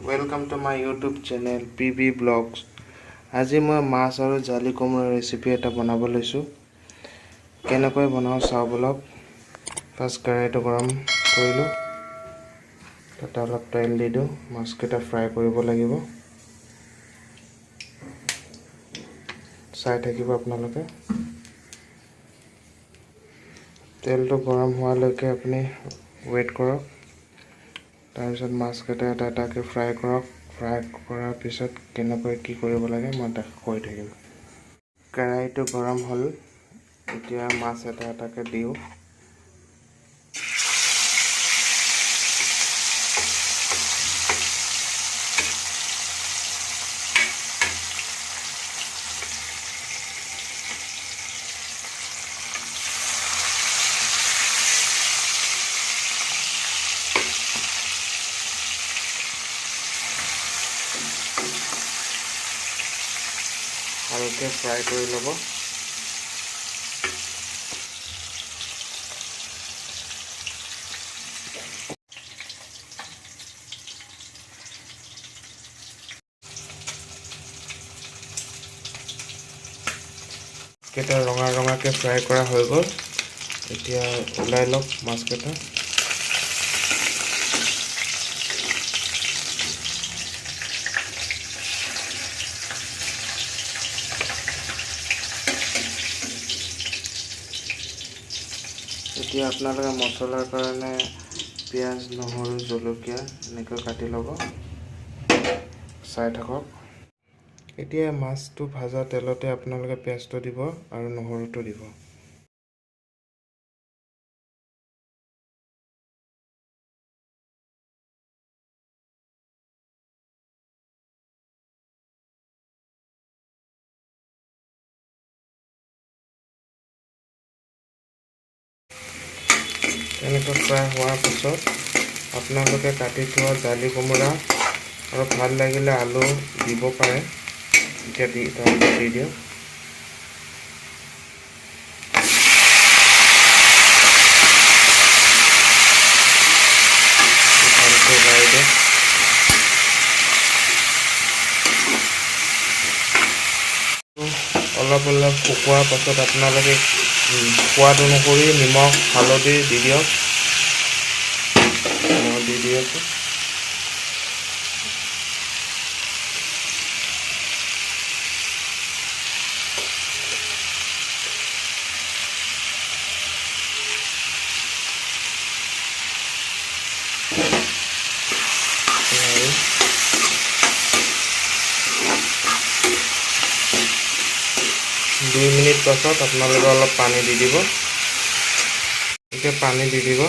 Welcome to my YouTube channel P B blogs. আজি মই মাছ আৰু জালি কোমোৰাৰ ৰেচিপি এটা বনাব লৈছোঁ। কেনেকৈ বনাওঁ চাওঁ ব'লক। ফাৰ্ষ্ট কেৰাহীটো গৰম কৰিলোঁ, তাতে অলপ তেল দি দিওঁ। মাছকেইটা ফ্ৰাই কৰিব লাগিব, চাই থাকিব আপোনালোকে। তেলটো গৰম হোৱালৈকে আপুনি ৱেইট কৰক। তাৰপিছত মাছকেইটা এটা এটাকৈ ফ্ৰাই কৰক। ফ্ৰাই কৰাৰ পিছত কেনেকৈ কি কৰিব লাগে মই তাক কৈ থাকিম। কেৰাহীটো গৰম হ'ল, এতিয়া মাছ এটা এটাকৈ দিওঁ। ভালকৈ ফ্ৰাই কৰি ল'ব। কেইটা ৰঙা ৰঙাকৈ ফ্ৰাই কৰা হৈ গ'ল, এতিয়া ওলাই লওক মাছকেইটা। এতিয়া আপোনালোকে মছলাৰ কাৰণে পিঁয়াজ, নহৰু, জলকীয়া এনেকৈ কাটি ল'ব, চাই থাকক। এতিয়া মাছটো ভাজা তেলতে আপোনালোকে পিঁয়াজটো দিব আৰু নহৰুটো দিব। এনেকৈ ফ্ৰাই হোৱাৰ পাছত আপোনালোকে কাটি থোৱা জালি কোমোৰা আৰু ভাল লাগিলে আলু দিব পাৰে, এতিয়া দি দিয়ক। ভালকৈ লৰাই দিয়ক। অলপ অলপ শুকোৱাৰ পাছত আপোনালোকে সোৱাদ অনুসৰি নিমখ, হালধি দি দিয়ক। মই দি দি আছোঁ। আৰু 2 মিনিট পাছত আপোনালোকে অলপ পানী দি দিব। এতিয়া পানী দি দিব।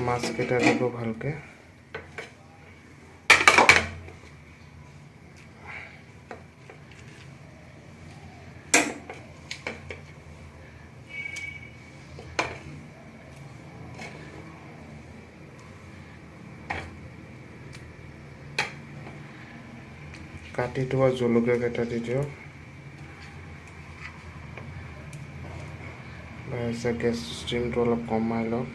মাছকেইটা দিব ভালকৈ। কাটি থোৱা জলকীয়া কেইটা দি দিয়ক। গেছ ষ্টিমটো অলপ কমাই লওক,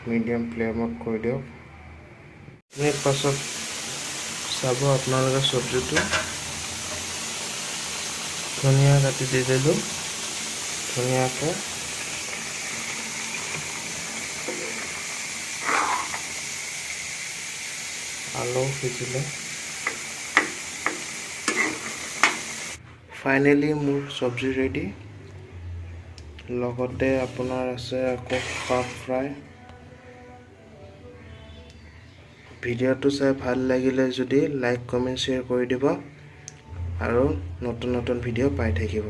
মিডিয়াম ফ্লেমত কৰি দিয়ক। মিনিট পাছত চাব আপোনালোকে চব্জিটো। ধনিয়া কাটি দি দিলোঁ ধুনীয়াকৈ। আলু সিজিলে। ফাইনেলি মোৰ চব্জি ৰেডি। লগতে আপোনাৰ আছে আকৌ পাপ ফ্ৰাই। ভিডিঅ'টো চাই ভাল লাগিলে যদি লাইক, কমেণ্ট, শ্বেয়াৰ কৰি দিব আৰু নতুন নতুন ভিডিঅ' পাই থাকিব।